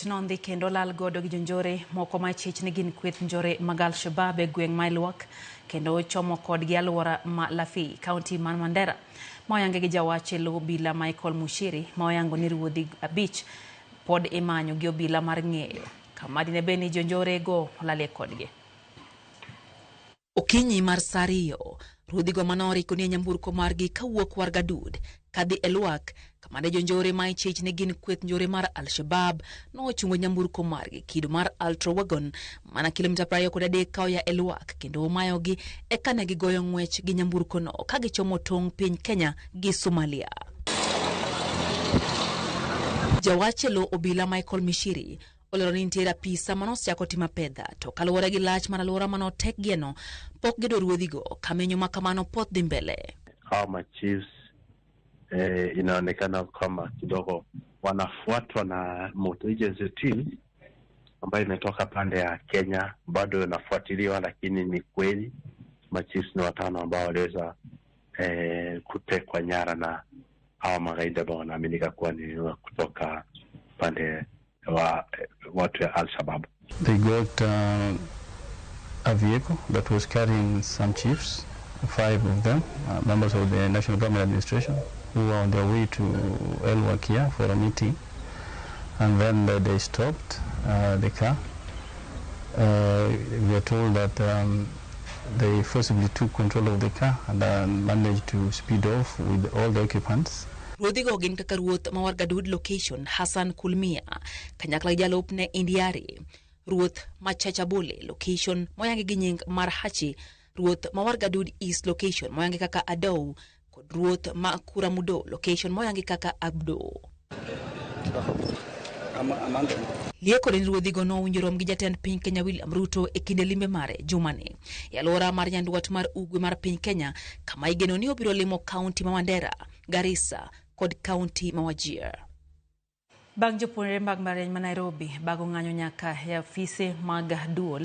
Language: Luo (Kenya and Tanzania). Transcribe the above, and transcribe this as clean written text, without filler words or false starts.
abich nondhi kendo olal godo gi jonjore moko ma chich ni gin kweth njore mag Al-Shabaab e gweng' ma Elwak kendo chomo kodgi alwora ma Lafey, kaunti mar Mandera. Ma oyange gi jawach e lo obila Michael Mushiri ma oyango ni ruodhi abich pod imanyo gi obila mar ng'eyo kama dine bed ni jonjore go olalie kodgi. Okinyi mar saa 2, ruodhigo mane oriko nie nyamburko margi kawuok Wargadud kadhi Elwak kama ne jonjore ma ichich ne gin kweth njore mar Al-Shabaab nochungo nyamburko margi kido mar Ultra Wagon mana kilomita 23 ka oya Elwak kendo omayogi eka ne gigoyo ng'wech gi nyamburkono ka gichomo tong' piny Kenya gi Somalia. Jawach e lo obila Michael Mishiri olero ni nitiere apisa manosechako timo apedha to kaluwore gi lach mar alwora manotekgieno pok giyudo ruodhigo ka menyo ma kamano pod dhi mbele. Hawa machiefs inaonekana kama kidogo wanafuatwa na motor agency team ambayo imetoka pande ya Kenya, bado inafuatiliwa, lakini ni kweli machiefs ni watano ambao waliweza kutekwa nyara na hawa magaidi ambao wanaaminika kuwa ni wa kutoka pande wa watu ya Al-Shabaab. They got a vehicle that was carrying some chiefs, 5 of them, members of the National Government Administration, who were on their way to Elwak here for a meeting. And then they stopped the car. We are told that they forcibly took control of the car and managed to speed off with all the occupants. Ruodhigo gin kaka ruoth ma Wargadud location Hassan Kulmia, kanyakla gi jalupne Indiari, ruoth ma Chachabole location moyangi gi nying mar Hachi, ruoth ma Wargadud East location moyangi kaka Adou, kod ruoth ma Kuramudo location moyangi kaka Abdo. Liekore ni ruodhigo nowinjo rom gi jatend piny Kenya William Ruto e kinde limbe mare jumani e alwora mar nyandwat mar ugwe mar piny Kenya, kama igeno ni obiro limo kaunti ma Mandera, Garissa kod kaunti ma Wajir. Bang' jopuonjre mag mbalariany ma Nairobi bago ng'anyo nyaka e afise mag duol.